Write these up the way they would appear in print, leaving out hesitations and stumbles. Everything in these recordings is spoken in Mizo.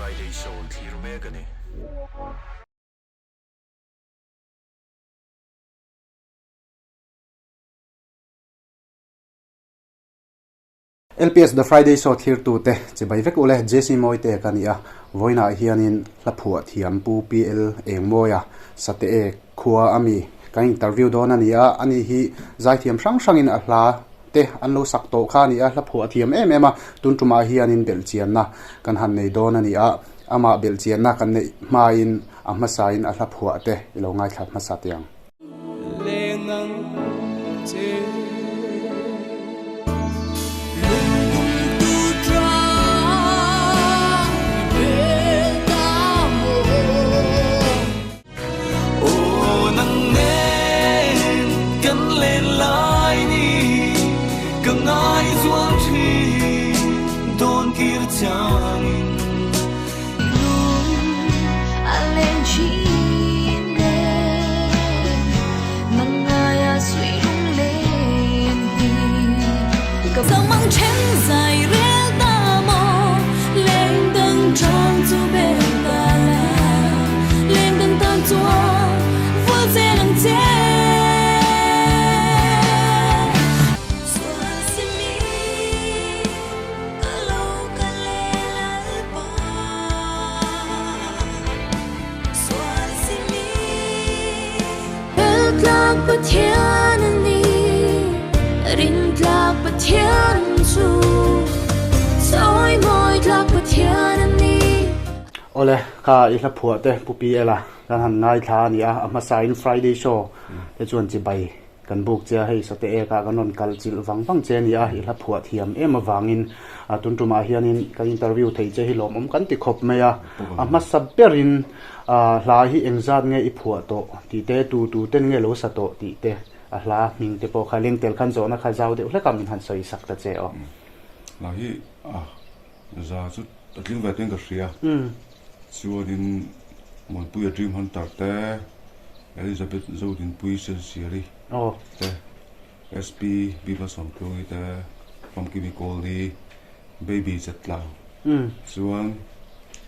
Friday Show thlir mek a ni. LPS The Friday Show thlirtute chibai vek ule JC Mawite ka ni a, vawiinah hianin hla phuah thiam Pu PL Engmawia Sate Ek khua a mi kan interview dawn a ni a, ani hi zaithiam hrang hrangin a hla te an lo sak tawh kha a ni a, hla phuah thiam em em a, tun tumah hianin belhchianna kan han nei dawn a ni a, amah belhchianna kan neih hmain a hmasain a hla phuah te i lo ngaithla hmasa teh ang. Awle, kha i hla phuah te Pu PL-a kan han ngaithla a ni a, a hmasain Friday show te chuan chibai Kan buk che a, hei sate ekah kan rawn kal chilh vang vang che a ni a, i hla phuah thiam em avangin tun tumah hianin kan interview thei che hi lawmawm kan ti khawp mai a, a hmasa berin hla hi engzat nge i phuah tawh tih te, tu tu ten nge lo sa tawh tih te, a hla hming te pawh kha leng tel khan zawhna kha zau deuh hlek a min han sawi sak ta che aw. Hla hi a za chu a tling ve ten ka hria, chuanin Muanpuia Dream Hunter te, Elizabeth Zodinpuii Sensiari te, SP Biba Sawmtluangi te, Famkimi Kawlni, Baby Chetlau chuan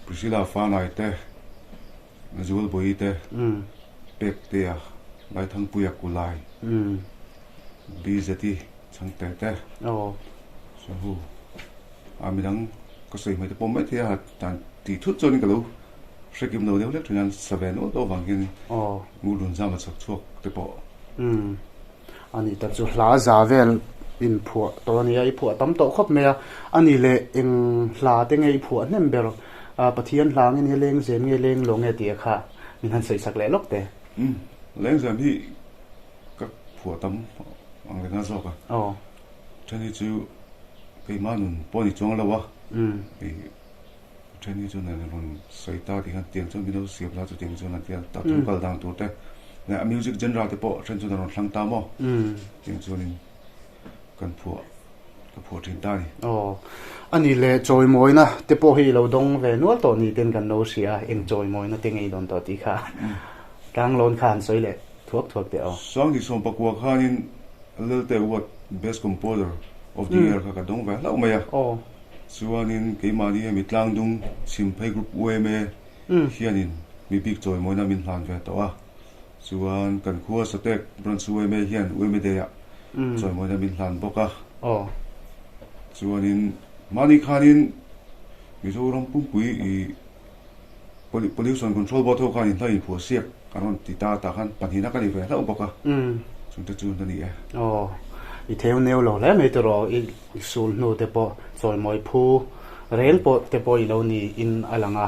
Priscilla Fanai te, Zualbawi te, Pektea Laithangpuia Kulai, BZI Chhangte te, Sahu a midang ka sawi hmai te pawh maithei a dan tih thut chuanin ka lo Hre kim lo deuh hlek thin a, sa ve nual tawh avang hian Ngurlun zam a chhak chhuak te pawh. Umm a ni ta chu hla za vel in phuah tawh a nia, i phuah tam tawh khawp mai a, a ni leh eng hla te nge i phuah hnem ber Pathian hla nge nia leng zem nge leng lo nge tih a kha min han sawi sak leh lawk teh. Umm leng zem hi ka phuah tam ang reng a zawk a, then hi chu keimah nun pawh a ni chuang lo a, Then hi chuan an rawn sawi ta tih khan tiang chuan min lo siam la chutiang chuan an ti a, ta thu kal dan tur te leh a music genre te pawh then chuan an rawn hlang ta maw tiang chuanin kan phuah ka phuah thin ta a ni. Aw a ni le chawimawina te pawh hi i lo dawng ve nual tawh ni ten kan lo hria a, eng chawimawina te nge i dawn tawh tih kha tlanglawn kha han sawi leh thuak thuak teh aw. Sangni Sawmpakua khanin Lelte Award Best Composer of the Year kha ka dawng ve hlauh mai a. Chuanin keimahni hemi tlangdung Chhimphei Group yma hianin mi bik chawimawina min hlan ve tawh a, chuan kan khua Satek Branch yma hian yma Day ah chawimawina min hlan bawk a. Chuanin mahni khanin Mizoram pumpui i Pollution Control Board ho khan inhla inphuah siak an rawn ti ta tah khan pahnihna ka ni ve hlauh bawk a, chungte chu na ni e. Aw, i theu neu lo hle mai tawh i sul hnu te pawh chawimawi phu reng pawh te pawh i lo ni in a lang a.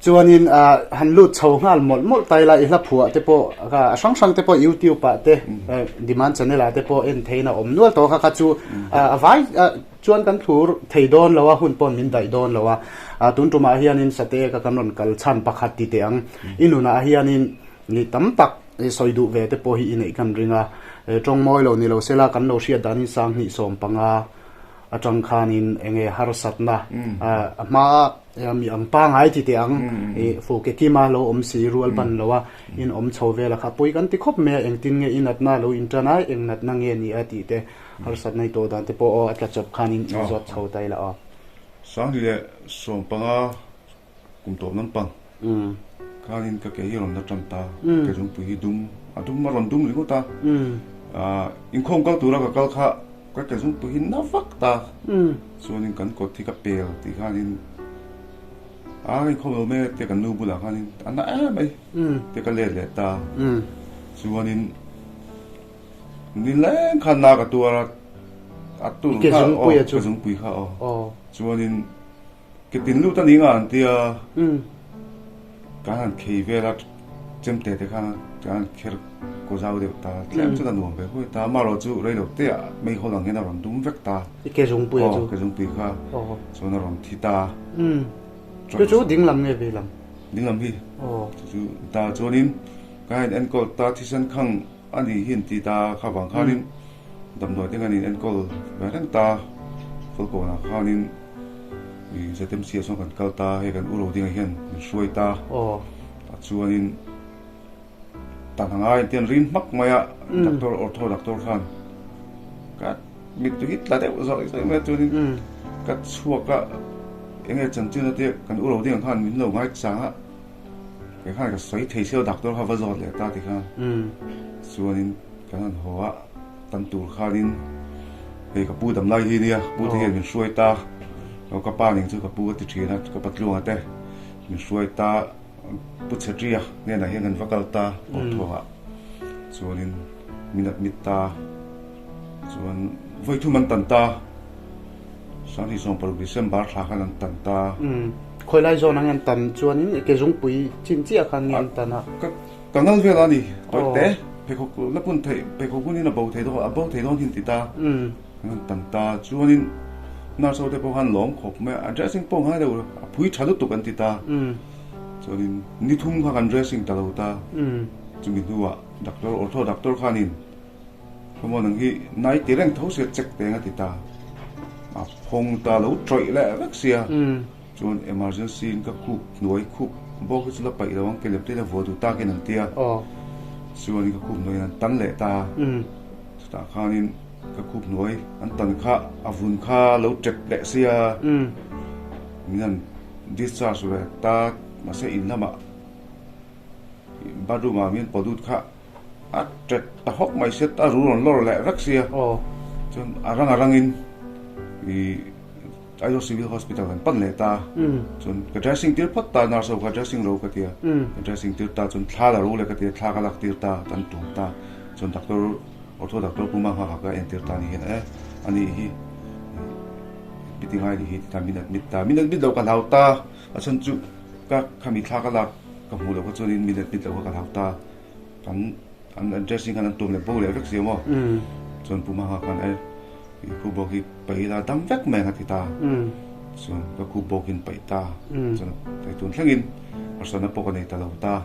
Chuanin han lut chho nghal mawlh mawlh ta ila i hla phuah te pawh a hrang hrang te pawh YouTube ah te demand channel ah te pawh en theiin a awm nual tawh kha kha chu a vai Chuan kan thlur thei dawn lo a, hun paw'n min daih dawn lo a. Tun tumah hianin Sate ka kan rawn kal chhan pakhat ti teh ang. I nunah hianin ni tam tak sawi duh ve te pawh hi i neih kan ring a. Tawng mawi lo ni lo sela kan lo hriat danin sanghnih 15 atang khanin enge harsatna a hma mi ang pangai ti teh ang. Fuke kima lo awm si rual ban lo a in awm chho vel a kha pawi kan ti khawp mai a, engtin nge i natna lo intan a, eng natna nge ni a tih te. Harsat nei tawh dan te pawh aw a tla chawp khan in zawt chho ta ila aw. Sangli leh 15 Kum tawp lampang khanin ka ke hi a rawn la tan ta, ke zungpui hi dum, a dum a rawn dum ringawt a, inkhawm kal tura ka kal kha ka ke zungpui hi na vak ta, chuanin kan kawt hi ka pel tih khanin a inkhawm lo mai tia kan nu bulah khanin a na em mai tia ka let leh ta, chuanin ni leng khan na ka tuar a, a tur kha aw ke zungpui kha aw, chuanin. Ke tin lut a ni nga an tia, kan han khei vel a, chemte te khan kan han kher kaw zau deuh ta, tlem chuan a nuam ve huai ta, amaherawh chu rei lo te ah meihawl ang hian a rawn dum vek ta. I ke zungpui a chu? Aw, ke zungpui kha chuan a rawn thi ta. Chu chu dinglam nge veilam? Dinglam hi. Chu chu ta chuanin kan han enkawl ta thisen khang a nih hi an ti ta kha vang khanin damdawi te kan inenkawl ve reng ta, Falkawnah khanin. ZMC ah chuan kan kal ta, hei kan u Rodinga hian min hruai ta. Tah chuanin tan a ngai an ti an rin hmak mai a, doctor ortho doctor khan ka mittui hi tla deuh zawih zawih mai a chuanin ka chhuak a eng nge chanchin a tia kan u Rodinga khan min lo ngai chang a, kei khan ka sawi thei sia doctor kha va zawt leh ta ti khan chuanin kan han haw a. Tan tur khanin hei ka pu dam lai hi nia, pu te hian min hruai ta, ka pa ning chu ka pu a ti thin a, ka patluanga te min hruai ta, Pu Chhetria hnenah hian kan va kal ta Kawrthawngah chuanin min admit ta, chuan vawithum an tan ta, Sanghnih 16 December thla khan an tan ta. Khawi lai zawn ang an tan chuanin ke zungpui chin chiah khan nge an tan a? Ka ngal vel a ni, tawih te, pheikhawk la pun theih, pheikhawk hunin a bo thei dawn, a bo thei dawn hin ti ta, kan han tan ta, chuanin nurse ho te pawh khan lawm khawp mai a, a dressing pawh ngai deuh, a phui tha lutuk an ti ta, chuanin ni thum kha kan dressing ta lo ta, chumi hnuah doctor, ortho doctor khanin khawmaw nang hi nai ti reng tho sia check teng a ti ta, a phawng ta lo tawih leh vek sia. Chuan emergency in ka khup hnuai khup bawk hi chu la paih lo ang kelem te la vuah duh takin an ti a, chuanin ka khup hnuaiin an tan leh ta, chutah khanin ka khup hnuai an tan kha a vun kha lo tep leh sia, min han discharge ve ta mahse in lamah bathroom ah min pawh lut kha a tep ta hawk mai sia a ru rawn lawr leh vek sia, chuan a rang a rangin ih. Aizawl Civil Hospital kan pan leh ta, chuan ka dressing tir phawt ta, nurse ho kha dressing ro ka ti a, ka dressing tir ta chuan thla la ro leh ka ti a, thla ka lak tir ta, kan tum ta, chuan doctor ortho doctor Pu Mangha kha ka entir ta ni hian e ani hi piti ngai ni hi ti ta min admit ta, min admit loh ka hlau ta, a chhan chu ka khami thla ka lak ka hmuh loh kha chuanin min admit loh kha ka hlau ta, kan an dressing khan an tum leh bo leh vek si maw, chuan Pu Mangha khan e. I khup bawk hi paih ila dam vek mai ang a ti ta. Chuan ka khup bawkin paih ta. Chuan hei tun thlengin harsatna pawh ka nei ta lo ta.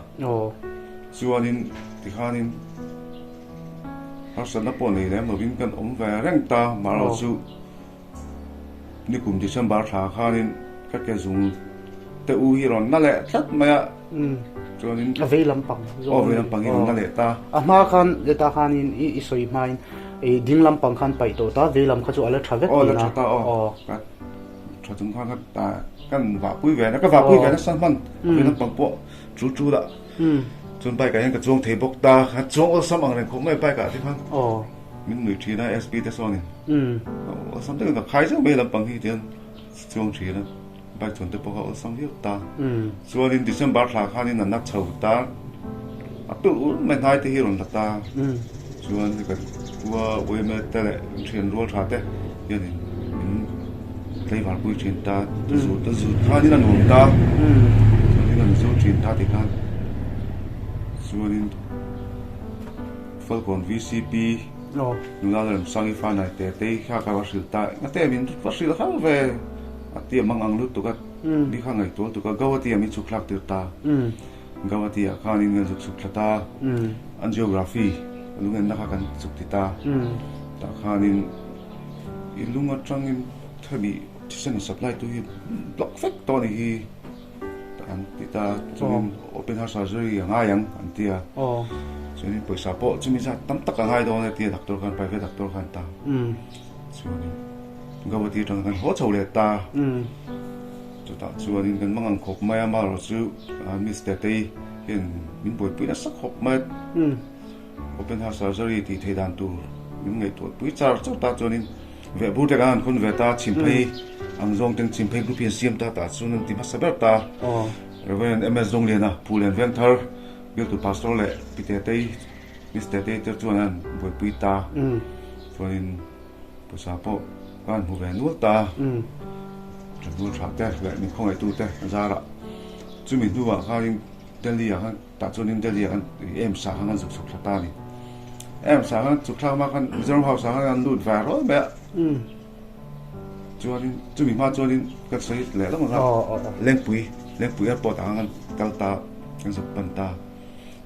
Chuanin tikhanin harsatna pawh nei lem lovin kan awm ve reng ta. Mahro chu nikum December thla khanin ka ke zung te u hi rawn na leh tlat mai a. Chuanin A vei lampang zawng. Aw vei lampang hi rawn na leh ta. A hma khan leta khanin i sawi hmain i ding lampang khan paih tawh ta, vei lam kha chu a la tha vek tihna. Aw la tha ta aw. Ka tha chung khan ka ta kan vahpui ve na, ka vahpui ve nasa hman a vei lampang pawh chu chu lah. Chuan bike ah hian ka chuang thei bawk ta, ka chuang awlsam ang reng khawp mai bike ah te khan. Min nuih thin a SP te sawnin. Awlsam deuhin ka khai zeuh mai lampang hi tihian chuang thin a. Bike chuan te pawh kha awlsam viau ta. Chuanin December thla khanin a na chho ta. A tulh ul mai hnai te hi rawn la ta. Chuan ka khua uaime te leh thian rual tha te hianin min tlaivar pui thin ta. Ta zut ta zut khanin a nuam ta. Chuanin an zu thin ta tikhan. Chuanin Falkawn VCP nula Lalremsangi fanai te te hi kha ka va hrilh ta. Engate min va hrilh har ve. A ti a mang ang lutuk a, mi kha ngaihtuah lutuk a, Gauhati ah min chhuk thlak tir ta. Gauhati ah khanin kan zuk chhuk thla ta, angiography a lungenna kha kan chuk ti ta. Tah khanin i lung atangin hemi thisen supply tu hi block vek tawh a ni hi an ti ta, chuanin open heart surgery a ngai ang an ti a, chuanin pawisa pawh chumi zat tam tak a ngai dawn a ti a doctor khan private doctor khan ta. Chuanin Gauhati atang khan haw chho leh ta. Chutah chuanin kan mangang khawp mai a, amaherawhchu Miss Tetei hian min buaipui nasa khawp mai a. Open heart surgery tih theih dan tur min ngaihtuah pui char char ta chuanin vehbur te kan han khawn ve ta, chhimphei ang zawng ten chhimphei group hi an siam ta tah chuan an ti hmasa ber ta. Reverend MS Zawngliana, Phulian Vengthar, Bialtu Pastor leh Pi Tetei, Miss Tetei te chuan an buaipui ta. Chuanin pawisa pawh ka han hmu ve nual ta. Ṭanhnual tha te leh min khawngaihtu te zarah chumi hnuah khanin Delhi ah khan tah chuanin Delhi ah khan AIIMS ah khan kan zuk chhuk thla ta a ni. AIIMS ah khan chhuk thlak hma khan Mizoram House ah khan an lut ve rawl mai a. Chuanin chumi hma chuanin ka sawi leh lawk ang a, Lengpui, Lengpui airport ah khan kan kal ta, kan zuk pan ta.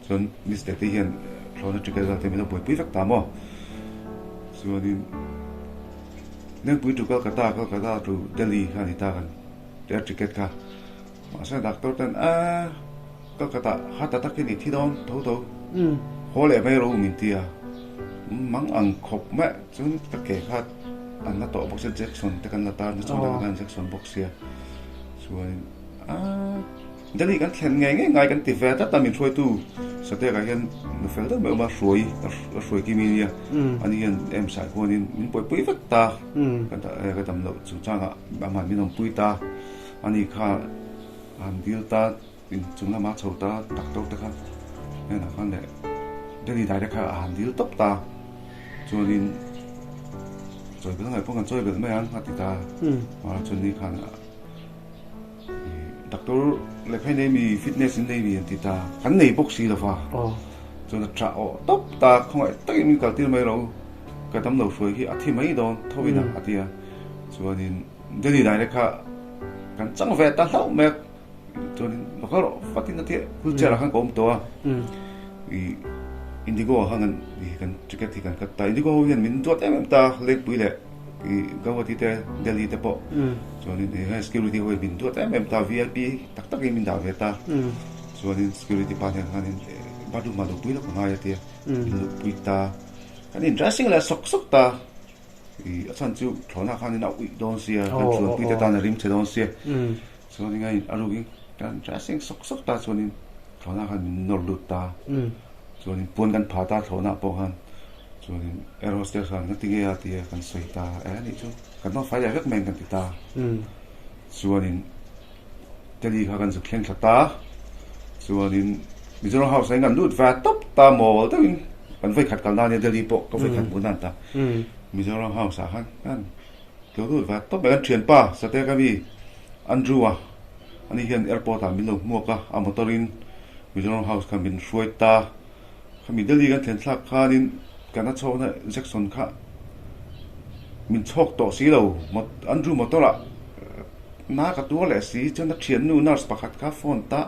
Chuan Miss Tete hian thlawhna ticket vel te min lo buaipui vek ta maw. Chuanin Lengpui to Kolkata, Kolkata to Delhi kha a ni ta kan air ticket kha. Mahse doctor ten a ka ka tah ha ta tak hi ni thi dawn tho tho haw leh mai ro min ti a mang ang khawp mai chuan ka ke kha an la tawh bawk sia Jackson te kan la ta na chhung te kan Jackson bawk sia chuan a Delhi kan thlen ngei ngei ngai kan ti ve tlat a min hruaitu Satek ah hian nu fel deuh mai awm a hruai a hruai kim i nia ani hian em sai khuanin min buaipui vek ta ka dam loh chungchangah amah min awmpui ta. Ani kha han dil ta in chung lama chho ta doctor te kha hnenah khan leh Delhi direct kha a han dil tawp ta chuanin chawi belh ngaih pawh kan chawi belh mai ang a ti ta mahse chuan ni khan doctor lehkha nei mi fitness in nei mi an ti ta kan nei bawk si lova chuan a tah awh tawp ta khawngaih takin min kaltir mai ro ka damlo hruai hi a thi mai dawn tho in a ti a chuanin. Delhi direct kha kan chang ve ta hlauh mai a, chuanin lo kal rawh fatin a tia wheelchair ah khan ka awm tawh a, ih Indigo ah khan kan ih kan ticket hi kan cut ta, Indigo ho hian min duat em em ta Lengpui leh ih Guwahati te Delhi te pawh chuanin ih heng security ho hian min duat em em ta vip tak tak in min dah ve ta, chuanin security pa hnen khanin bathroom ah luhpui lawk a ngai a tia min luhpui ta, kan in dressing leh sawk sawk ta. I a chhan chu thlawhna khanin a uih dawn sia, kan chuanpui te tan a rim che dawn sia. Chuanin a in a rukin kan dressing sawk sawk ta chuanin thlawhna khan min nawr lut ta. Chuanin puan kan pha ta thlawhna pawh khan chuanin air hostess khan nga tinge a tia kan sawi ta e anih chu kan nawr fai leh vek mai ang kan ti ta. Chuanin Delhi kha kan zuk thleng thla ta. Chuanin Mizoram House ah hian kan lut ve tawp ta mawl deuhin kan vawikhat kal nan nia Delhi pawh ka vawikhat hmuh nan ta. Mizoram House ah khan kan tlo lut ve tawp mai kan thianpa Satek ami Andrew a ani hian airport ah min lo hmuak a a motor in Mizoram House kha min hruai ta. Khami Delhi kan thlen thlak khanin kan a chhawkna Jackson kha min chhawk tawh si lo Andrew motor ah na ka tuar leh si chuan a thiannu nurse pakhat kha phone ta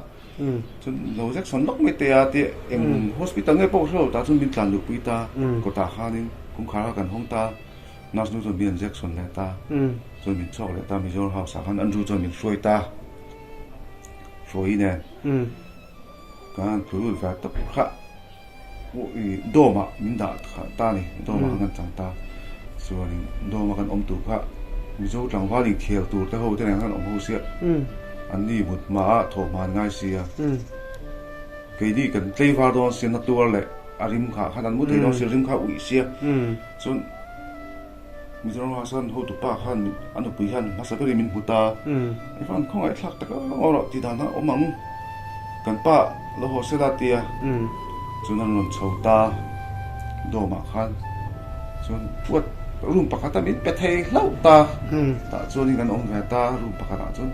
chuan lo Jackson lawk mai te a tia eng hospital nge pawh hre lo ta chuan min tlan luhpui ta kawtah khanin kawngkhar kha kan hawng ta nurse nu chuan min an Jackson leh ta chuan min chhawk leh ta Mizoram house ah khan Andrew chuan min hruai ta hruai nen. Kan thul ve tawp kha dawm ah min dah ta a ni, dawm ah khan kan chang ta. Chuanin dawm a kan awm tur kha Mizo tlangval inkhel tur te ho te nen khan awm ho sia, an ni mut hma a thawh hma an ngai sia. Keini kan tlei var dawn sia na tuar leh a rim kha khan an mu thei dawn sia rim kha uih sia. Chuan Mizoram ah chuan hotupa khan a nupui hian hmasa berin min hmu ta. Engvang khawngaih thlak tak ang rawh tih dan a awm ang. Kan pa lo haw sela tia chuan an rawn chho ta dawm ah khan chuan puat room pakhat a min pe thei hlauh ta. Tah chuanin kan awm ve ta room pakhat ah chuan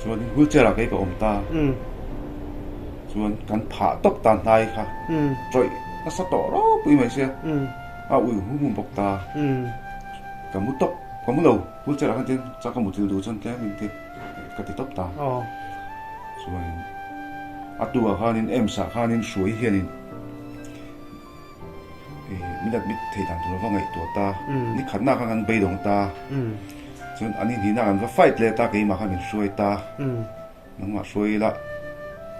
chuanin wheelchair ah kei ka awm ta. Chuan kan phah tawp ta hnai kha tawih nasa tawh ropui mai sia. A ui hum hum bawk ta. Ka mu tawp, ka mu lo. Wheelchair ah khan tin chuan ka mutil duh chuan tlem in ti ka ti tawp ta. Chuanin a tu ah khanin AIIMS ah khanin hruai hianin ih min admit thei dan tur ava ngaihtuah ta. Ni khatna khan kan beidawng ta. Chuan an inhnihna kan va fight leh ta keimah khan min hruai ta. Nangmah hruai ila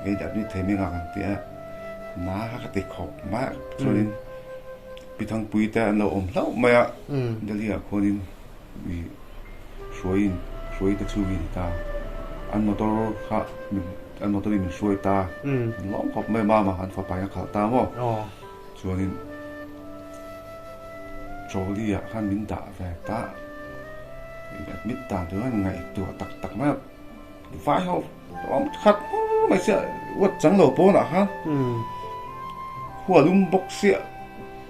kei admit thei mai ngak ang tih a na kha ka ti khawp mai a chuanin Pi Thangpui te an lo awm hlauh mai a Delhi ah khuanin ih hruaiin hruai te chhungin a ni ta. An motor kha min an motor in min hruai ta. An lawm khawp mai mama an fapa in a khalh ta maw. Chuanin trolley ah khan min dah ve ta. In admit dan tur khan ngaihtuah tak tak mai a. Vai ho awm khat hmur mai sia uat chang lo pawnah khan khua lum bawk sia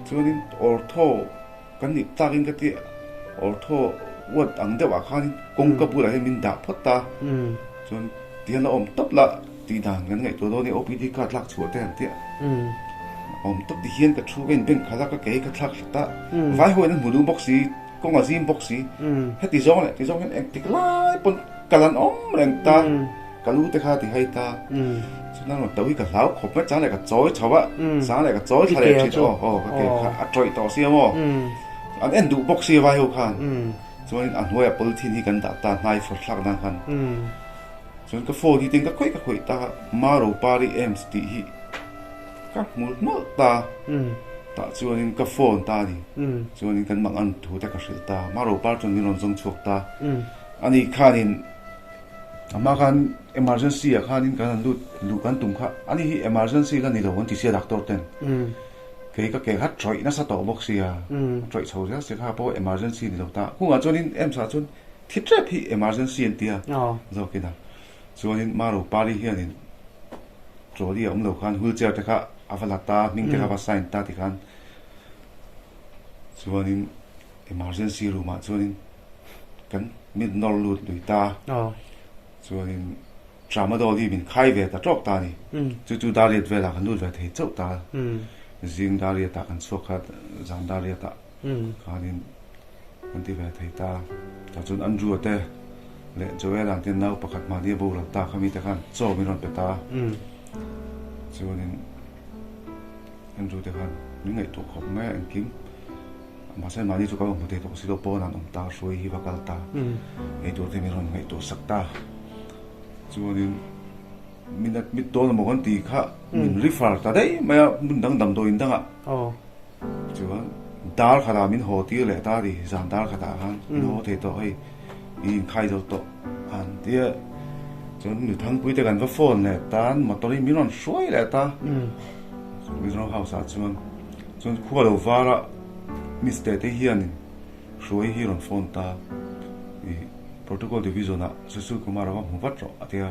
chuanin ortho kan nih takin ka ti ortho uat ang deuh ah khanin kawngka bulah hian min dah phawt ta chuan tihian la awm tawp la tih dan kan ngaihtuah dawn a ni OPD card lak chhuah te an tia awm tawp ti hian ka thu ka inbeng khalh a ka ke hi ka thlak hlat a vai ho in an hmu duh bawk si. Kawng a zim bawk si. Heti zawng leh ti zawng hian engtik lai pawn kal an awm reng ta. Ka lu te kha ti hai ta. Chuan a rawn tauh hi ka hlau khawp mai. Chang leh ka chawi chho a, chang leh ka chawi thla leh thin. Aw aw ka ke kha a tawih tawh si a maw. An en duh bawk si vai ho khan. Chuanin a hnuaiah polythene hi kan dah ta hnai fawr thlak nan khan. Chuan ka phone hi tin ka khawih ka khawih ta Maro Pari Ems tih hi ka hmu hnawlh ta. Tah chuanin ka phone ta a ni. Chuanin kan mang an thu te ka hrilh ta. Maro Par chuan min rawn zawng chhuak ta. Ani khanin a hma khan emergency ah khanin kan han lut luh kan tum kha ani hi emergency la ni lo an ti sia doctor ten. Kei ka ke kha tawih nasa tawh bawk sia. A tawih chho zel sia kha pawh emergency ni lo ta. Kungah chuanin AIMS ah chuan thi tep hi emergency an ti a zawkin a. Chuanin Maro Pari hianin trolley a awm lo khan wheelchair te kha a va la ta, hming te kha va sign ta tikhan chuanin emergency room ah chuanin kan mit nawr lut lui ta. Chuanin tramadol hi min khai ve ta tawk ta a ni. Chu chu dariat velah kan lut ve thei chauh ta. Zing dariat ah kan chhuak kha zan dariat ah khanin Kan ti ve thei ta. Tah chuan Andrew-a te leh Joel-a te nau pakhat mahni a boral ta kha mite khan chaw min rawn pe ta. Chuanin Andrew te khan min ngaihtuah khawp mai a engkim. Mahse mahni chu ka va hmu thei tawh si lo pawn an awm ta, hruai hi va kal ta. Ei tur te min rawn ngaihtuah sak ta. Chuanin min admit dawn emaw kan tih kha min refer ta daih mai a hmun dang damdawiin dangah. Chuan dar khatah min haw tir leh ta a ni, zan dar khatah khan min haw thei tawh hei i inkhai zo tawh an ti a. Chuan nu Thangpui te kan va phone leh ta an motor hi min rawn hruai leh ta. Mizoram house ah chuan chuan khua lo var a Miss Tete hianin hruai hi rawn phone ta i Protocol Division ah Sushil Kumar a va hmu vat rawh a ti a.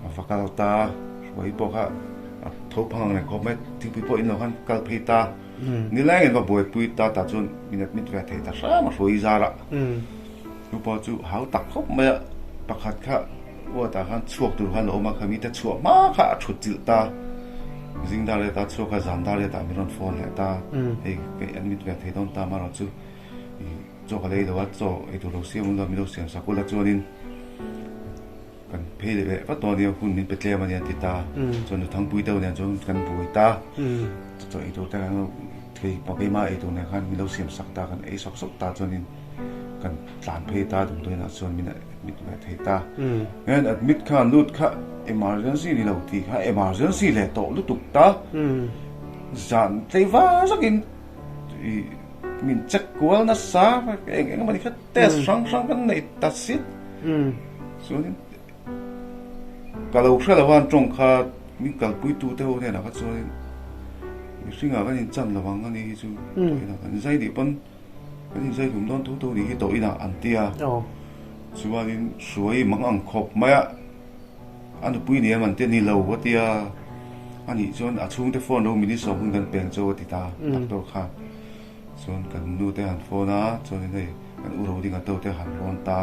A va kal ta, hruai pawh kha a tho phang ang reng khawp mai, thingpui pawh in lo khan kal phei ta, nileng in va buaipui ta tah chuan min admit ve thei ta hram a hruai zar a, chu pawh chu hau tak khawp mai a, pakhat kha ward ah khan chhuak tur khan a awm a, khami te chhuah hma kha a thut chilh ta, zing dar leh ta chhuak kha zan dar leh tah min rawn phone leh ta, hei ka admit ve thei dawn ta amaherawh chu ih chaw ka lei lo a, chaw eitur lo siam ula min lo siam sak ula chuanin. Kan phei leh leh vat dawn ania hun min pe tlem ania an ti ta. Chuan nu Thangpui deuh nen chuan kan buai ta. Chaw ei tur te kan lo thei pa keimah ei tur nen khan min lo siam sak ta kan ei sawk sawk ta chuanin kan tlan phei ta damdawiin ah chuan min admit ve thei ta. Hian admit kha an lut kha emergency ni lo tih kha emergency leh tawh lutuk ta. Zan tlei var zakin ih min check kual nasa eng eng emaw ni kha Test hrang hrang kan neih ta sit. Chuanin ka lo hre lo a an tawng kha min kalpuitu te ho hnenah kha chuanin mihringah kan inchan lo ang a ni hi chu tawh inah kan inzai nih pawn kan inzai hlum dawn tho tho nih hi tawh inah an ti a. Chuanin hruai mang ang khawp mai a a nupui ni em an ti a ni lo a ti a a nih chuan a chhungte phone lo minute sawm hun kan peng chu a ti ta doctor khan. Chuan kan nu te han phone a, chuanin hei kan u Rodinga to te han rawn ta,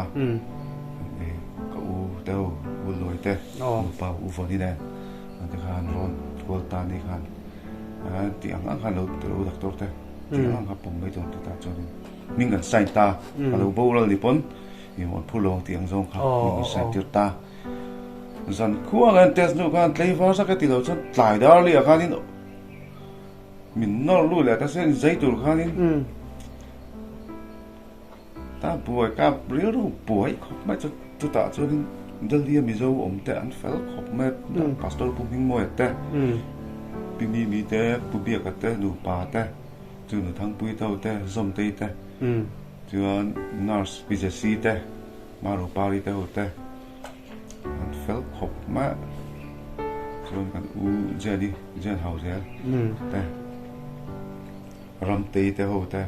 hei ka u te ho, u Luai te, nupa u Vawni nen an te kha han rawn kual ta ni khan tih ang ang khan lo lo doctor te tih ang ang kha pawm mai dawn ta ta chuanin hming kan sign ta, ka lo boral ni pawn i rawn phur lo ang tih ang zawng kha hming kan sign tir ta. Zan khua khan test hnu khan tlaivar zak e ti lo chuan tlai dar liah khanin Min nawr lut leh ta sen zai tur khanin ta buai ka rilru buai khawp mai chu chutah chuanin Delhi a Mizo awm te an fel khawp mai Pastor Pu Hmingmawia te Pi Mimi te Pu Biaka te nupa te chu nu Thangpui to te Zawmtei te chuan Nurse Pi Jessie te Marupari te ho te an. fel khawp mai a, chuan kan u Jenny, Jen Hauzel te, Ramtei te ho te,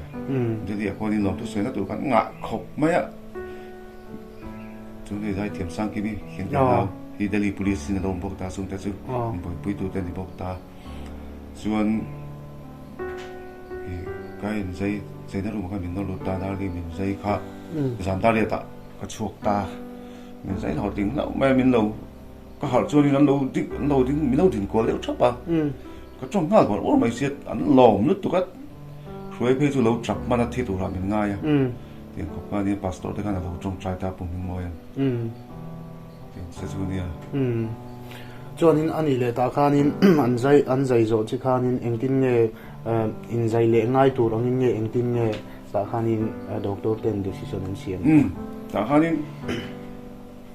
Delhi ah khuanin lawmthu sawi na tur kan ngah khawp mai a, chuan hei Zaithiam Sangkimi hian kan nau hi Delhi Police in a lo awm bawk ta, chungte chu buaipui tute a ni bawk ta. Chuan ka in zai zaina room ah khan min nawr lut ta darli min zai kha zan darriat ah ka chhuak ta min zai hlawh ding hlauh mai a min lo ka harh chuanin an lo ding an lo ding min lo din kual deuh thap a ka tawng nghal uar uar mai sia an lawm lutuk a hruai phei chu lo tap hman a thi turah min ngai a tiang khawp khan nia pastor te khan a lo tawngtai ta pum hming mawi a tiang che chu nia. Chuanin a nih leh tah khanin an zai an zai zawh chi khanin engtin nge in zai leh ngai tur angin nge engtin nge tah khanin doctor ten decision an siam? Umm tah khanin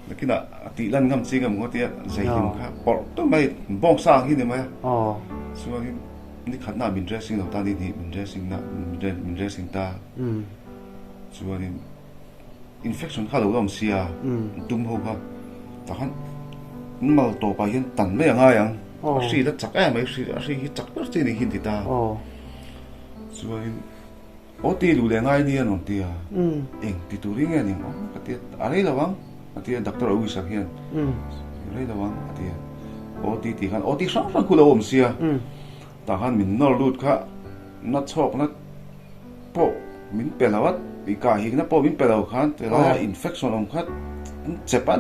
nakinah a tih lan ngam chi ngam ngawt tia zai hlim kha pawrh tawp mai bawngsa ang hi ni mai a. Chuanin ni khatna min dressing lo ta ni hnih min dressing na min dressing ta chuanin Infection kha lo la awm sia, dum ho kha tah khan mal tawpah hian tan mai a ngai ang, a hri la chak em mai, a hri hi chak ber chi ni hi an ti ta. Chuanin aw ti luh leh ngai nia an rawn ti a, eng ti turin nge ning aw ka ti a, a rei lo ang a ti a, doctor a uisak hian a rei lo ang a ti a, aw ti tih khan aw ti hrang hrang khu lo awm sia, tah khan min nawr lut kha na chhawkna pawh min pe lo a, i kah hikna pawh min pe lo khan tilai a infection awm kha chep a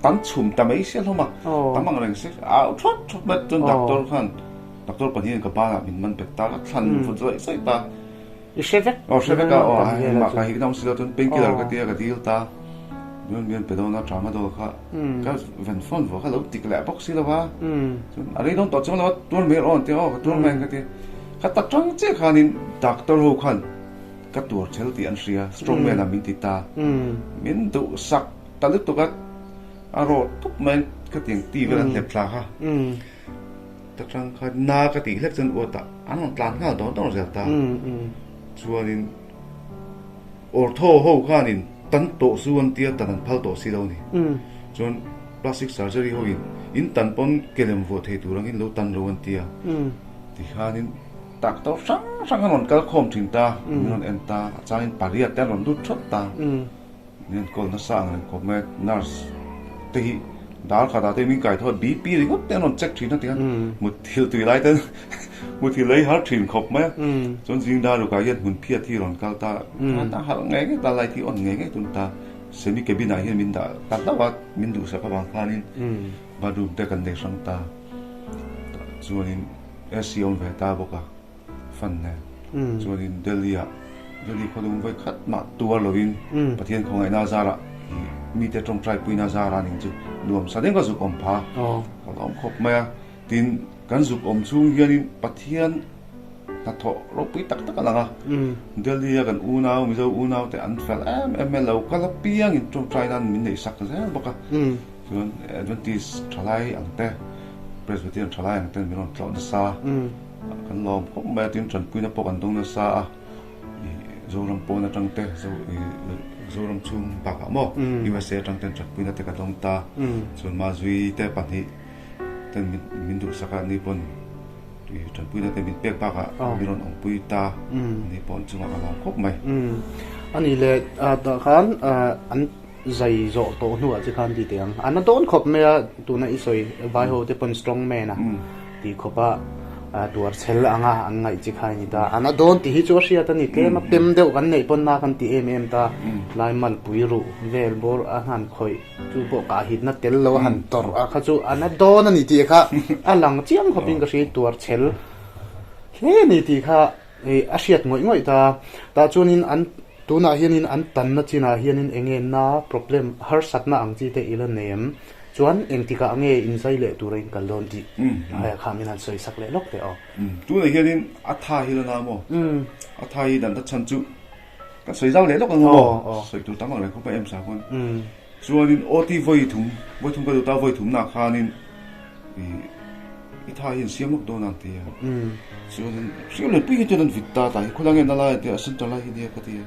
tam chhum ta mai sia hlawm a, tam ang reng si au thawt thawt mai chuan doctor khan doctor pahnih ka banah min man pek ta ka thlan vut zawih zawih ta. I hre vek? Aw hre vek a, aw engmah kah hikna awm si lo chuan pain killer ka tia ka dil ta, chuan min pe dawn a tramadol kha ka ven phone vuah kha lo tik leh bawk si lo va, chuan a rei dawn tawh chuang lo a tuar mai aw an tia aw ka tuar mai ang ka tia. Ka tak tang chiah khanin doctor ho khan ka tuar chel tih an hria, strong man ah min ti ta. Min duh sak ta lutuk a, a rawh tup mai ka tiang ti vel an hlep thla kha. Ta tang khan na ka tih hlek chuan uat ah an rawn tlan nghal dawn dawn zel ta. Chuanin ortho ho khanin tan tawh su an tia tan an phal tawh si lo ni. Chuan plastic surgery ho in in tan pawn ke lem vuah thei tur angin lo tan lo an tia. Tikhanin doctor hrang hrang an rawn kal khawm thin ta, min rawn en ta, a changin pariat te an rawn lut thawt ta, min rawn call nasa ang reng khawp mai, nurse te hi dar khatah te min kai tho a, BP ringawt te an rawn check thin a tikhan mutthilh tui lai ten mutthilh lei har thin khawp mai a, chuan zing dar rukah hian hmun phiat hi rawn kal ta, a harh ngei ngei ta, light hi on ngei ngei tun ta, semi cabin ah hian min dah ta hlauh a, min duhsak avang khanin bathroom te kan nei hrang ta. Chuanin AC awm ve ta bawk a, fan nen. Chuanin Delhi ah, Delhi khawlung vawi khat mah tuar lovin Pathian khawngaihna zarah i mite tawngtai puina zarah ning chu nuam sa deuh ka zuk awm pha. Ka lawm khawp mai a. Tin, kan zuk awm chhung hianin Pathian hnathawh ropui tak tak a lang a. Delhi a kan unau, Mizo unau te an fel em em mai, lo kal apiangin tawngtai nan min neihsak zel bawk a. Chuan Adventist thalai ang te, Presbyterian thalai ang ten min rawn tlawh nasa a, kan lawm khawp mai a, tin tanpuina pawh kan dawng nasa a, ih Zoram pawn atang te, Zoram chhung bakah maw USA atang ten tanpuina te ka dawng ta, chuan Mazui te pahnih ten min duhsak a, ni pawn ih tanpuina te min pek bakah min rawn awmpui ta, ni pawh an chungah ka lawm khawp mai. Anih leh tah khan an Zai zawh tawh hnuah che khan ti teh ang. A na dawn khawp mai a, tuna i sawi vai ho te pawn strong man a tih khawp a tuar chhel ang a an ngaih chi kha a ni ta. A na dawn tih hi chu a hriat a ni tlem a, pem deuh kan neih pawn na kan ti em em ta. Lai malpui ruh vel bawr a han khawih chu pawh kah hitna tel lo a han tawrh a kha chu a na dawn a ni tih kha a lang chiang khawpin ka hria i tuar chhel hle a ni tih kha. Hei a hriat ngawih ngawih ta. Tah chuanin an tunah hianin an tanna chinah hianin eng nge na problem harsatna ang chi te i la nei em? Chuan engtikah nge inzai leh tura in kal dawn tih kha min han sawi sak leh lawk teh aw. Tunah hianin a tha hi la na maw? A tha hi dan ta chhan chu kan sawi zau leh lawk ang maw? Sawi tur tam ang reng khawp a em sa khawn. Chuanin OT vawi thum, vawi thum ka duh ta vawi thumna khanin i tha hi an siam lawk dawn a an ti a. Chuanin hriau leh pui hi chuan an vit ta ta hi khawlai nge na lai an ti a, center lai hi nia ka ti a.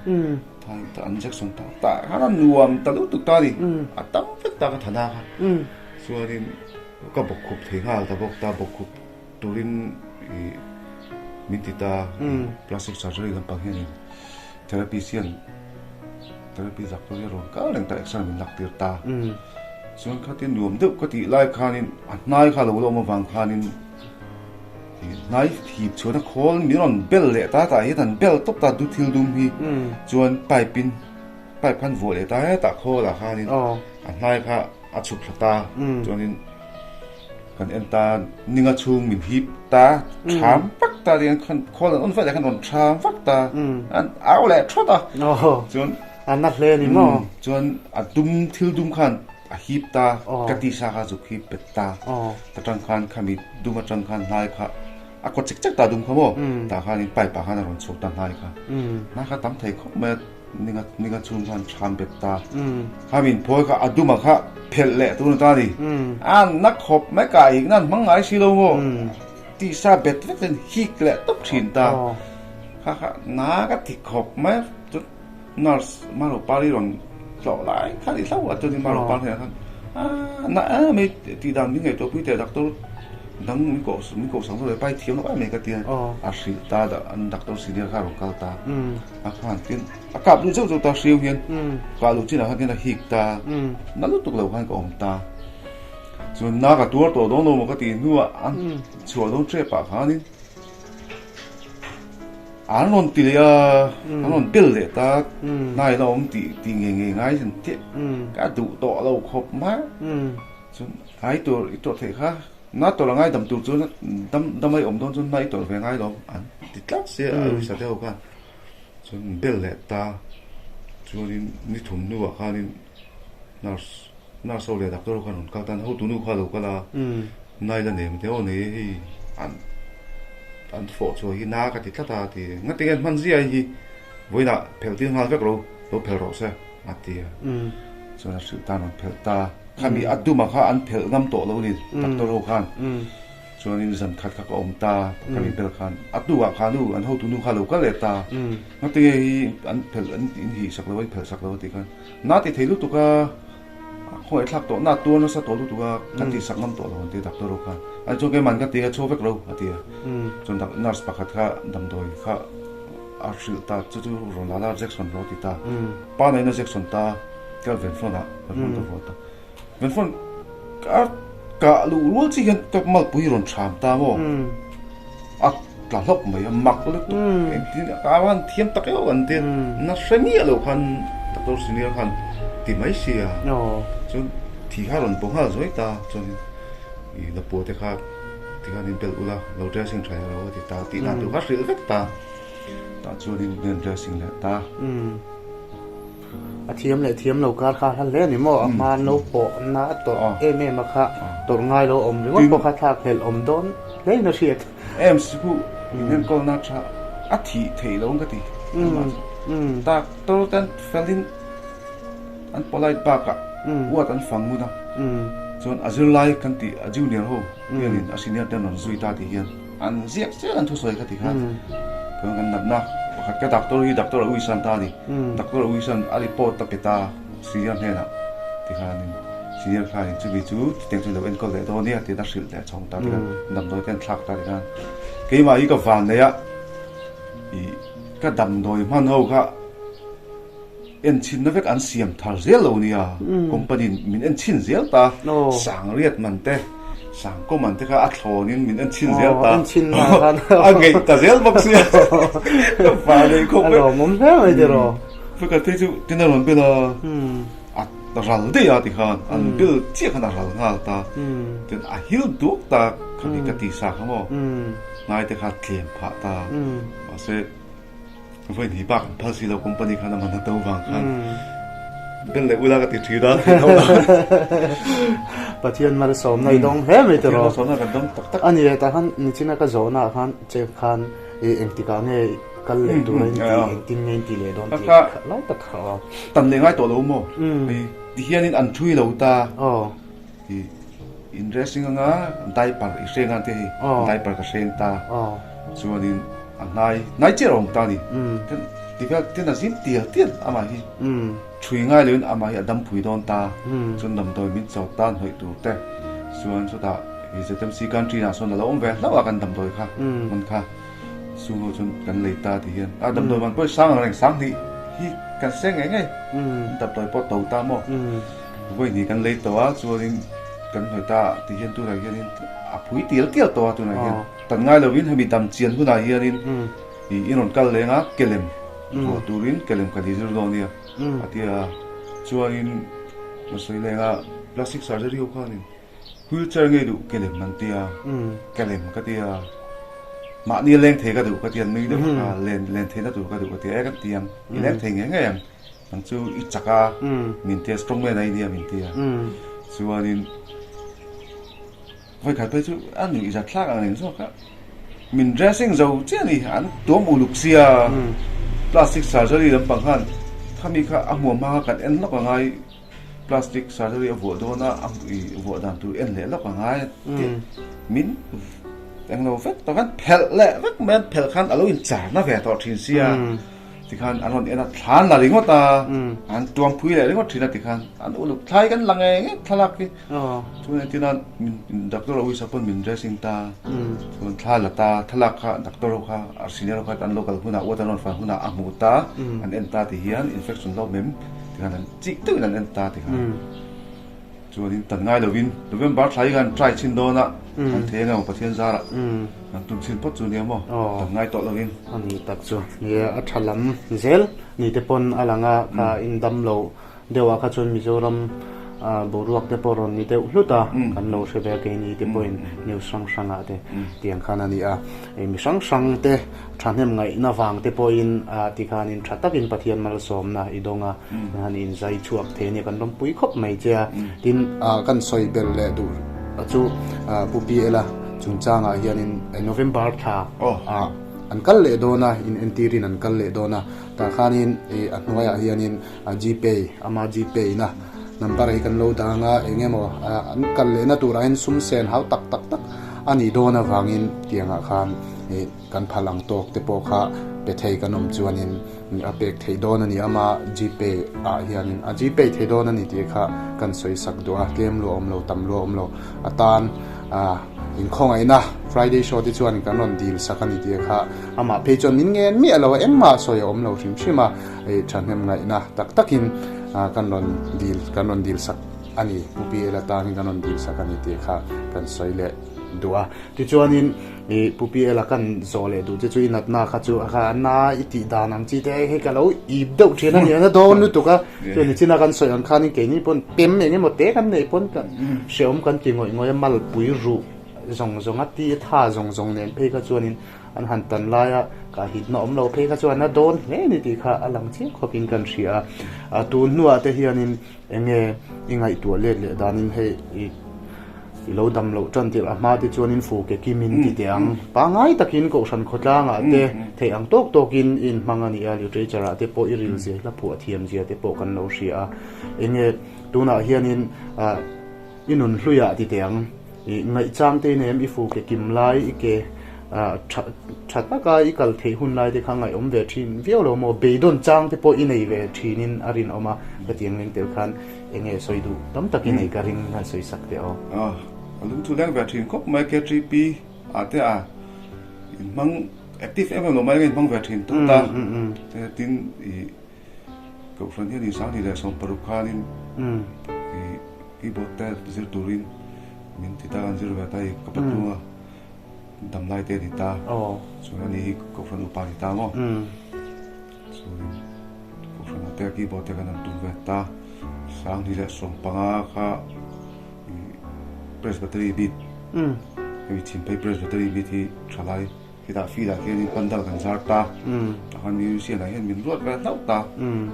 Tha hi an injection ta ta khan a nuam ta lutuk ta a ni. A tam vek ta ka thana kha. Chuanin ka bawkkhup thei nghal ta bawk ta, bawkkhup turin ih min ti ta, plastic surgery lampang hianin therapist hian therapist doctor hi a rawn kal reng ta, exer min lak tir ta. Chuan khatin nuam deuh ka tih lai khanin a hnai kha lo la awm avang khanin ih hnai hip chhuahna khawl min rawn bel leh ta, tah hian an bel tawp ta du thil dum hi chuan pipe in Pipe khan vuah leh ta hetah khawl ah khanin a hnai kha a chhuk thla ta chuanin kan en ta ninga chhung min hip ta tham vak ta tiang khan khawl an on vaih leh khan rawn tham vak ta an au leh thawt a chuan a na hle ni maw chuan a dum thil dum khan a hip ta ka tisa kha zuk hip bet ta ta tang khan khami dum atang khan hnai kha A kawt chek chek ta dum kha maw? Tah khanin pipe ah khan a rawn chhuak ta hnai kha. Hnai kha tam thei khawp mai a, ninga ninga chhung khan tham bet ta. Kha min phawi kha a duma kha phelh leh tur a ni ta ni. A na khawp mai ka ik nan hmang ngai si lo maw? Tisa bet vek ten hik leh tawp thin ta. Kha kha na ka ti khawp mai a, chuan nurse Maropari rawn tlawh lai kha ni hlauh a, chuanin Maropar hnenah khan a na em mai tih dan min ngaihtuah pui teh doctor dang min koh min koh sang zawk pai thiam lo em mai ka tia a hrilh ta an doctor senior kha a rawn kal ta a khan tin a kap luh zeuh zeuh ta hriau hian kah luh chinah khan tin a hik ta na lutuk lo khan ka awm ta chuan na ka tuar tawh dawn lo maw ka tih hnuah an chhuah dawn tep ah khanin An rawn ti leh a, an rawn bel leh ta, hnai la awm tih tih ngei ngei ngai zan teh, ka duh tawh lo khawp mai. Chuan hnai tur i tawrh theih kha, na tawrh a ngai dam tur chuan dam dam a i awm dawn chuan na i tawrh ve ngai lo an ti tlat sia a uisa te ho khan. Chuan bel leh ta, chuanin ni thum hnuah khanin nurse nurse ho leh doctor ho khan rawn kal ta, hotu nu kha a lo kal a, Nai la nei maw aw nei hei an an fawh chhuah hi na ka ti tlat a ti ngati nge hman zia hi vawiinah phelh tir nghal vek lo lo phelh rawh se a ti a chuan a hrilh tan rawn phelh ta khami a duma kha an phelh ngam tawh lo ni doctor ho khan chuanin zan khat kha ka awm ta khami bel khan a tukah kha nu an hotu nu kha lo kal leh ta ngati nge hi an phelh an inhih sak lo a inphelh sak lo a ti khan na ti thei lutuk a. A khawngaih thlak tawh na tuar nasa tawh lutuk a, ka ti sak ngam tawh lo an ti doctor ho khan. A chuan keiman ka ti a chhuak vek lo a ti a. Chuan nurse pakhat kha damdawi kha a hrilh ta chu chu rawn la la Jackson rawh a ti ta. Pa neiin a Jackson ta ka venflon ah venflon ka vuah ta. Venflon ka kah luh rual chi hian ka malpui rawn ṭham ta maw? A tla hlawk mai a mak lutuk engtin a van thiam tak eo an ti na hre miah lo khan doctor senior khan ti mai sia chuan thi kha rawn paw nghal zuai ta chuan i lapua te kha ti khan in belh ula lo dressing tha ilo a ti ta tih dan tur kha hrilh vek ta tah chuan in dressing leh ta. A thiam leh thiam lo kar kha hla hle a ni maw? A hma no pawh na a tawrh em em a kha tawrh ngai lo awm ringawt pawh kha thlak hlelh awm dawn hle in a hriat. Em sikhu in enkawlna tha a thih theih lo ang ka ti. Doctor te an felin an polite bakah uat an fang ngun a, chuan a zirlai kan tih a junior ho hianin a senior te an rawn zui ta tih hian An ziak chiah an thusawi ka ti khan chuan kan natna pakhat ka doctor hi doctor a uisan ta a ni doctor a uisan a report a pe ta senior hnenah ti khanin senior khanin chumi chu chutiang chu lo enkawl leh dawn nia tiin a hrilh leh chhawng ta ti khan damdawi te an thlak ta ti khan keimah hi ka van nei a ih ka damdawi hman ho kha enchhinna vek an siam thar zel lo nia company in min enchhin zel ta sang riat man te sang kaw man te kha a thlawn in min enchhin zel ta a ngeih ta zel bawk sia fa nei khawp a lawmawm hle mai tiraw faka te chu tin a rawn bel a a ral daih a tikhan an bel chiah khan a ral nghal ta tin a hil duak ta khami ka ti sa kha maw hnai te kha tlem phah ta mahse Vawi hnih bak an phal si lo company khan a man a to vang khan bel leh ula ka ti thin a Pathian malsawmna i dawng hle mai tiraw malsawmna kan dawng tak tak a ni e tah khan nichina ka zawhna ah khan che khan i engtikah nge kal leh tur a in ti engtin nge in ti leh dawn tih lai tak kha aw tan leh ngai tawh lo maw hei ti hianin an thui lo ta i in dressing anga diaper i hreng ang te hei diaper ka hreng ta chuanin a hnai hnai chiah a awm ta a ni. Ti vel tin a zim tial tial amah hi thui ngai loin amah hi a dam phui dawn ta. Chuan damdawi min cho tan hnawih tur te chuan chutah i ZMC country ah sawn a lo awm ve hlauh a kan damdawi kha hman kha chung ho chuan kan lei ta ti hian a damdawi man pawh sang ang reng sang hnih hi kan seng ngei ngei damdawi pawh to ta maw vawi hnih kan lei tawh a chuanin kan hnawih ta ti hian tunah hianin a phui tial tial tawh a tunah hian tan ngai lovin hemi dam chian hunah hianin I in rawn kal leng a, kelem vuah turin kelem ka lizir dawn nia a ti a. Chuanin ka sawi leng a, plastic surgery ho khanin wheelchair ngei duh kelem an ti a, kelem ka ti a, mahni a leng thei ka duh ka ti a, nui deuh a, len len theihna tur ka duh ka ti a, e kan ti ang, i leng thei ngei ngei ang, nang chu i chak a, min ti a, strong man a i nia min ti a. Chuanin. Vawikhat phei chu a nuih zat thlak ang reng zawk a, min dressing zo chiah a ni, an tuam uluk sia, plastic surgery lampang khan khami kha a hmuam hma kha kan en lawk a ngai, plastic surgery a vuah dawn a, a vuah dan tur en leh lawk a ngai tih min englo vek tawh khan phelh leh vek mai an phelh khan a lo incharna ve tawh thin sia. Tikhan an rawn en a, thla an la ringawt a, an tuam phui leh ringawt thin a tikhan an uluk thlai kan la ngei ngei thlalak hi. Chuan entir nan min doctor a uisa pawn min dressing ta, chuan thla la ta, thlalak kha doctor ho kha a senior ho kha an lo kal hunah uat an rawn fan hunah a hmu ta, an en ta ti hian infection lo mem tikhan an chik deuhin an en ta tikhan. Chuanin tan ngai lovin November thla hi khan try chhin dawn a, kan thei anga maw Pathian zarah kan tum chhin phawt chu nia maw, tan ngai tawh lovin. A ni tak chu nia a tha lam zel ni te pawn a lang a, kha in dam lo deuh ah kha chuan Mizoram boruak te pawh rawn ni deuh hlut a, kan lo hre ve a keini te pawhin news hrang hrang ah te tiang khan a ni a, mi hrang hrang te Thahnem ngaihna vang te pawhin tikhanin tha takin Pathian malsawmna i dawng a, han inzai chhuak thei a nia kan rawnpui khawp mai che a. Tin, kan sawi belh leh duh chu Pu PL-a chungchangah hianin November thla ah an kal leh dawn a, in entirin an kal leh dawn a, tah khanin a hnuaiah hianin Gpay, ama Gpay na number hi kan lo dang a, eng emaw an kal lehna turah hian sum sen hau tak tak tak a nih dawn avangin tiangah khan Kan phal ang tawk te pawh kha pe thei kan awm chuanin a pek theih dawn a ni. Ama Gpay ah hianin a Gpay thei dawn a ni tih kha kan sawi sak duh a, tlem luah awm lo, tam luah awm lo. A tan inkhawngaihna Friday show te chuan kan rawn dil sak a ni tih kha amah phei chuan min ngen miah lo a, engmah sawi a awm lo hrim hrim a, thahnem ngaihna tak takin kan rawn dil kan rawn dil sak a ni. Pu PL atangin kan rawn dil sak a ni tih kha kan sawi leh duh a. Tichuanin i Pu PL-a kan zawh leh duh che chu i natna kha chu a kha a na i tih dan ang chi te hei ka lo ip deuh thin a ni a na dawn lutuk a chuan nichina kan sawi ang khanin keini pawn pem eng emaw te kan neih pawn kan hrehawm kan ti ngawih ngawih a malpui ruh zawng zawng a ti tha zawng zawng nen phei kha chuanin an han tan laia kah hitna awm lo phei kha chuan a na dawn hle a ni tih kha a lang chiang khawpin kan hria a tun hnuah te hianin eng nge i ngaihtuah let leh danin hei i I lo dam loh tan tirh a hma te chuanin fu ke kimin ti teh ang. Pangngai takin Kohhran khawtlangah te theih ang tawk tawkin i inhmang a ni a, literature ah te pawh i ril zia, hla phuah thiam zia te pawh kan lo hria a. Enge tunah hianin i nun hluiah ti teh ang. I ngaihchang te i nei em? I fu ke kim lai, i ke tha tha taka i kal theih hun lai te kha ngaihawm ve thin viau lo maw? Beidawn chang te pawh i nei ve thinin a rinawm a, hetiang leng tel khan. Enge sawi duh tam tak i nei ka ring han sawi sak teh aw. A lung chu leng ve thin khawp mai KTP ah te a in hmang active em em lo mai in hmang ve thin tawt a tin i kohhran hian in sang ni leh 16 khanin i keyboard te zir turin min ti ta kan zir ve ta i ka patlunga damlai te a ni ta chuan ani hi kohhran upa a ni ta maw. Chuan Kohhran ah te keyboard te kan han tum ve ta, Sanghnih leh 15 kha Presbytery bit hemi Chhimphei Presbytery bit hi thalai khitah field ah khianin pandal kan zar ta, tah khan musician ah hian min ruat ve hlauh ta,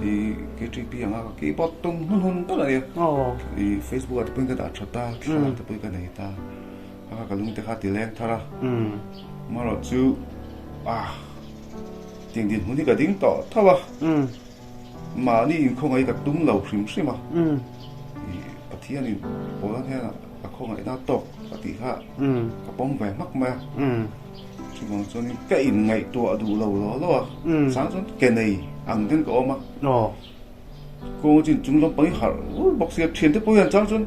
i KTP anga ka keyboard tum hun hun ber a nia, i Facebook ah te pawhin ka dah tha ta, thlalak te pawhin ka nei ta, a ka lung te kha ti leng thar a, amaherawh chu ah. Tiang dinhmun hi ka ding tawh tho a, mahni inkhawngaih ka tum lo hrim hrim a, Pathianin Paula hnenah ka khawngaihna tawk a tih kha ka pawm ve hmak mai a, chuvang chuanin ka inngaihtuah duh lo law law a, chang chuan ke nei. ang ten ka awm a. Kawng chin chung lampang hi harh vur bawk sia, thiante pawh hian chang chuan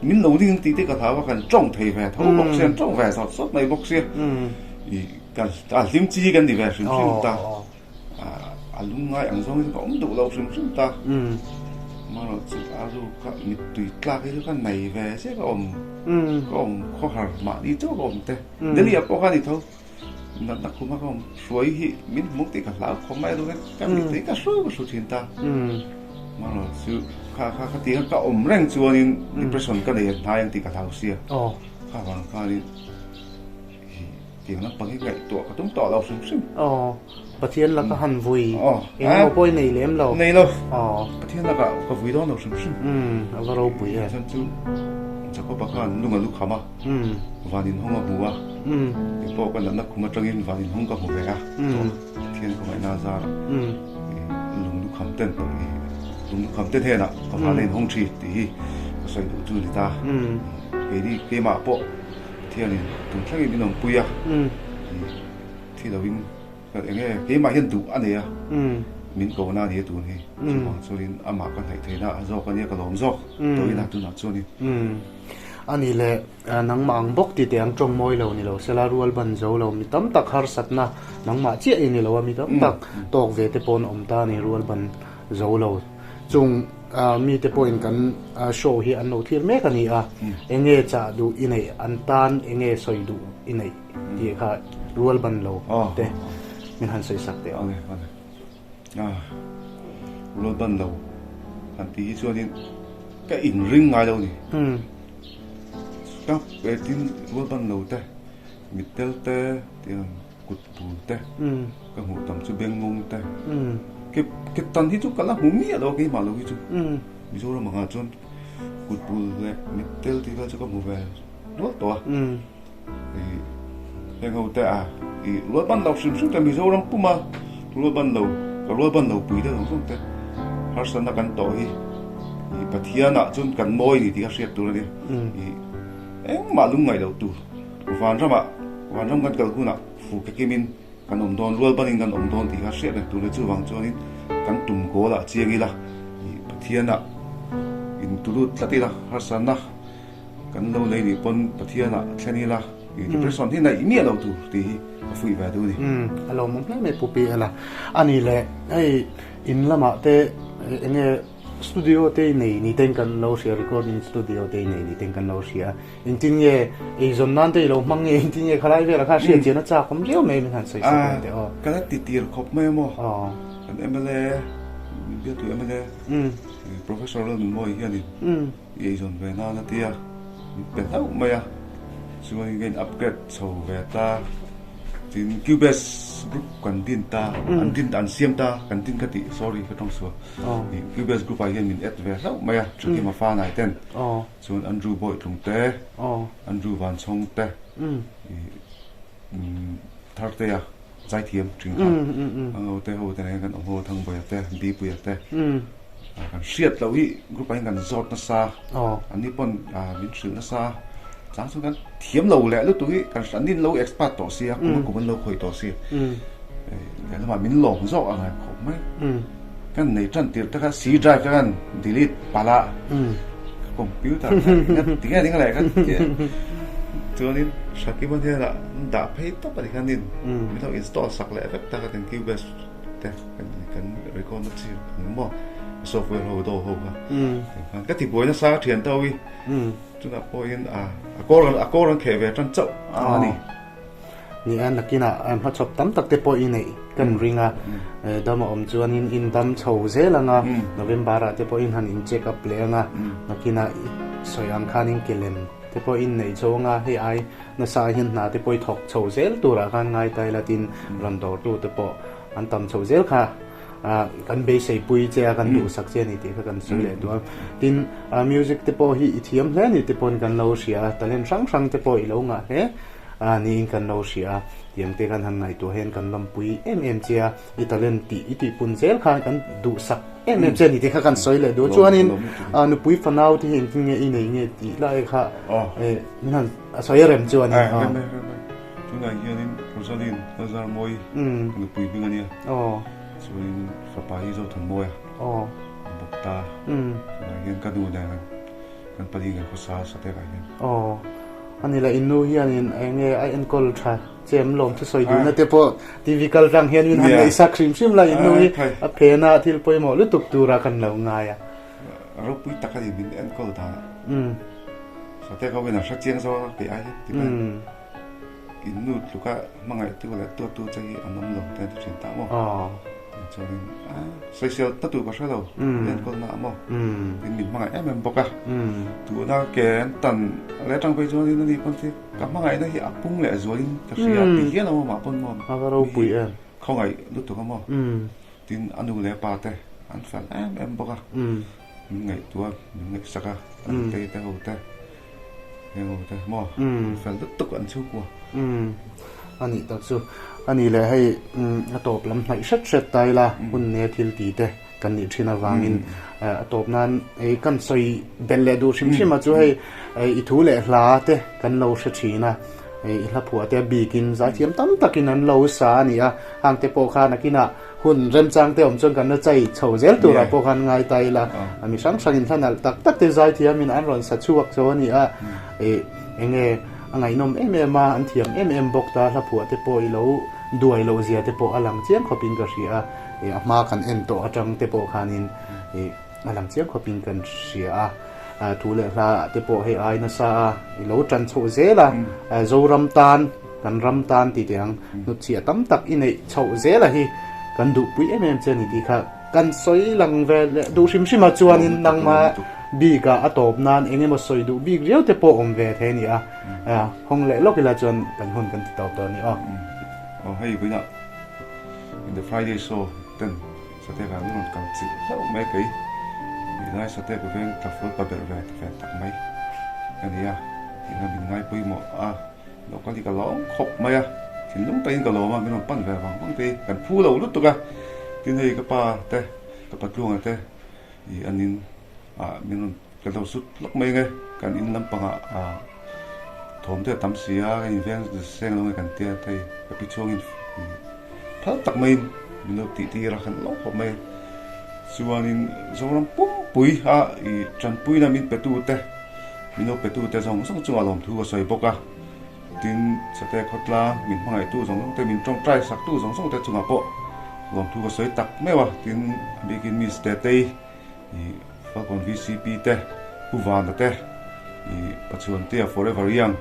min lo ding tih te ka hlau a, kan tawng thei ve tho bawk sia, an tawng ve sawt sawt mai bawk sia, ih ka a hlim chi hi kan ni ve hrim hrim ta, a lungngai ang zawng hi chu ka awm duh lo hrim hrim ta, amaherawh chu a ruk a mittui tlak hi chu ka nei ve chiah ka awm, ka awm khawhar mahni chauh ka awm te, Delhi ah pawh kha a ni tho. Natna khuma ka awm hruai hi min hmung tih ka hlau khawp mai a duh hian ka mittui ka hru ka hru thin ta. Marawh chu kha kha kha tih khan ka awm reng chuanin depression ka nei hnai ang tih ka hlau sia. Kha vang khanin hi tiang lampang hi ngaihtuah ka tum tawh lo hrim hrim. Pathian laka han vui eng emaw pawh i nei lem lo. Nei lo. Pathian laka ka vui dawn lo hrim hrim. A va ropui e. Chuan chu Jakoba khan lung a lu kham a, van inhawng a hmu a, kei pawh ka natna khum atangin van inhawng ka hmu ve a, Pathian ka ngaihna a zar a, lung lu kham ten tawh hi, lung lu kham te hnenah ka van a inhawng thin tih hi ka sawi duh chu a ni ta. Keini keimah pawh Pathianin tun thlengin min awmpui a, thi loin Eng nge keimah hian duh a nei a, min ko na a ni a tun hi. Chuvang chuanin amah ka hnaih theihna a zawk a nia ka lawm zawk tawhin a tunah chuanin. A ni le, nangmah ang bawk ti teh ang tawng mawi lo ni lo sela rual ban zo lo mi tam tak harsatna nangmah chiah i ni lo a, mi tam tak tawk ve te paw'n awm ta a ni rual ban zo lo. Chung mite pawhin kan show hi an lo thlir mek a ni a, eng nge chah duh i neih an tan eng nge sawi duh i neih? Tih kha rual ban lo te min han sawi sak teh ang. Rual ban lo han tih hi chuanin ka inring ngai lo ni. Ka tin rual ban lo te, mittel te, tiang kut bul te, ka hmuh tam chu bengngawng te. Ke tan hi chu ka la hmu miah lo a keimah lo hi chu. Mizoram angah chuan kut bul leh mittel tih vel chu ka hmu ve nual tawh a. Heng ho te a i rual ban lo hrim hrim te Mizoram puma rual ban lo ka rual ban lo pui te zawng zawng te harsatna kan tawh hi i Pathian ah chuan kan mawi ni tih a hriat tur a ni i engmah lungngaih loh tur vanram ah vanram kan kal hunah fu kekim in kan awm dawn rual ban in kan awm dawn tih kha hriat reng tur a ni chuvang chuan in kan tum goal ah chiang ila i Pathian ah in tulut tlat ila harsatna Kan lo nei nih pawn Pathian ah thlen ila i depression hi naih miah lo tur tih hi ka fuih ve duh a ni. Umm a lawmawm hle mai Pu Pi Ela. A ni le hei in lamah te eng nge studio te i nei ni ten kan lo hria recording studio te i nei ni ten kan lo hria. Engtin nge eizawn nan te i lo hmang nge engtin nge khalai velah khan hriat chian a chak awm riau mai min han sawi sak ve teh aw. Ka la ti tir khawp mai a maw. Kan mla bialtu mla Professor Lalnunmawii hianin I eizawn ve nan a tia, min pe hlauh mai a, chuanin ka in upgrade chho ve ta, tin Cubase group kan din ta, an din an siam ta, kan din ka tih sorry ka tawng sual, Cubase group ah hian min add ve hlauh mai a, Thakima fa nai ten, chuan Andrew Bawitlung te, Andrew Vanchhawng te, Thartea zaithiam thin kha, a ngo te ho te nen kan awm ho Thangbuaia te, Bipuia te, kan hriat loh hi group ah hian kan zawt nasa, an ni pawn min hrilh nasa, chang chuan kan thiam lo leh lutuk hi kan an nin lo expert tawh sia, kum a kum an lo khawih tawh sia, lehlamah min lawm zawk ang reng khawp mai, kan nei tan tirh te kha C drive te khan delete palh a, Computer kha tinge ding leh kha chuanin Shakima hnenah an dah phei tawp a ni khanin min lo install sak leh vek ta kha tin Cubase te kan record na chi ang maw software ho do ho kha ka ti buai nasa ka thian tho hi chunah pawhin a kawr a kawr an kheh ve tan chauh a ni. Ni a, nakinah hmachhawp tam tak te pawh i neih kan ring a, dam a awm chuanin in dam chho zel ang a, November ah te pawhin han in check up leh ang a, nakinah i sawi ang khanin ke lem te pawh in neih chho ang a, hei ai nasa hian hna te pawh i thawk chho zel turah khan ngai ta ila tin rawn dawrtu te pawh an tam chho zel kha. Kan beisei pui che a, kan duhsak che a ni tih kha kan sawi leh duh a. Tin, music te pawh hi i thiam hle a ni te pawhin kan lo hria a, talent hrang hrang te pawh i lo ngah hle a niin kan lo hria a. Tiang te kan han ngaihtuah hian kan lawmpui em em che a, i talent tih i tihpun zel khan kan duhsak em em che a ni tih kha kan sawi leh duh a. Chuanin nupui fanau te hi engtin nge i nei nge tih lai kha min han sawi a rem chu a ni. Tunah hianin Rosaline Lazar Mawi nupui hming a nia. Chuanin fapa hi Zothanmawia a bawk ta. Tunah hian ka nu nen kan pali nge khawsa Satek ah hian. Aw. Ani la in nu hianin eng nge a enkawl tha che em lawm thusawi duhna te pawh TV kal tlang hian min han neih sak hrim hrim la in nu hi a phen a thil pawimawh lutuk tura kan lo ngai a. Ropui tak a ni min enkawl dan ah. Satek ho hian an hre chiang zawk a kei ai hian ti mai. In nu tluka hmangaihtu leh tuatu che hi an awm lo te an ti thin ta maw? Chuanin sawisel ta tur ka hre lo, min enkawlna a maw? Tin min hmangaih em em bawk a. Tuna ke an tan leh atang phei chuanin ani pawn khi ka hmangaihna hi a pung leh zualin ka hria ti hial a maw mah pawn maw? A va ropui em. Khawngaih lutuk a maw? Tin a nu leh a pa te an fel em em bawk a. Min ngaihtuah min ngaihsak a, an tei te ho te. Fel lutuk an chhungkua. A nih tak chu. A nih leh hei a tawp lam hnaih hret hret ta ila hun nia thil ti te kan nih thin avangin a tawp nan hei kan sawi belh leh duh hrim hrim a chu hei i thu leh hla te kan lo hre thin a, i hla phuah te a bikin zaithiam tam takin an lo sa a ni a, hang te pawh kha nakinah Hun remchang te awm chuan kan la chai chho zel turah pawh khan ngai ta ila, mi hrang hrangin hla nalh tak tak te zaithiamin an rawn sa chhuak chu a ni a, ih enge a ngaihnawm em em a, an thiam em em bawk ta, hla phuah te pawh i lo duai loh zia te pawh a lang chiang khawpin ka hria a, ih a hma kan en tawh atang te pawh khanin ih a lang chiang khawpin kan hria a, thu leh hla te pawh hei ai nasa a, i lo tan chhoh zel a, Zoram tan. Kan ram tan ti teh ang, hnutchhiah tam tak i neih chhoh zela hi kan duhpui em em che a ni tih kha kan sawi lang ve leh duh hrim hrim a, chuanin nangma bikah a tawp nan eng emaw sawi duh bik riau te pawh awm ve thei a ni a, hawng leh lawk ila chuan kan hun kan ti tawp dawn a ni aw. Aw hei vawiinah in the Friday show ten Satek ah min rawn kal chilh hlauh mai kei nilai Satek veng tlafual pa berh ve ve tak mai ka ni a, ina min ngai pawimawh a. Lo kal hi ka lawm khawp mai a, thinlung takin ka lawm a, min rawn pan ve vang vang te hi kan phu lo lutuk a, tin hei ka pa te, ka patluanga te ih an in ah min rawn ka lo sut lawk mai nge, kan in lampangah ah thawm te a tam si a, kan inveng seng lo nge kan tia hei ka pi chhuangin ih phal tak maiin min lo tih tir a, kan lawm khawp mai a, chuanin Zoram pumpui a ih tanpuina min pe tu te. Min lo petute zawng zawng chungah lawmthu ka sawi bawk a, tin Sate khawtlang min hmangaihtu zawng zawng te, min tawngtai saktu zawng zawng te chungah pawh lawmthu ka sawi tak meuh a, tin a bikin Miss Tetei, ih Falcon VCP te, Pu Vana te, ih Pachuantea Forever Young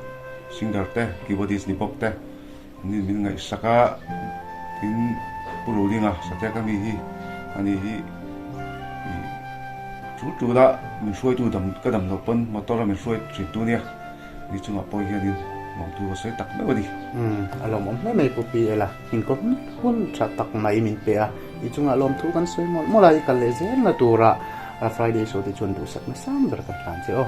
singer te, keyboardist ni bawk te, an in min ngaihsak a, tin Pu Rulinga Sate ka mi hi ani hi ih tul tul a min hruaitu dam ka dam loh pawn motor a min hruai thin tu nia ni chungah pawh hianin lawmthu ka sawi tak meuh a ni. Umm a lawmawm hle mai Pu Pi Ela inkawm hun tha tak mai min pe a, i chungah lawmthu kan sawi mawlh mawlh a, i kal leh zel na tura Friday show te chuan duhsak nasa ber kan hlan che aw.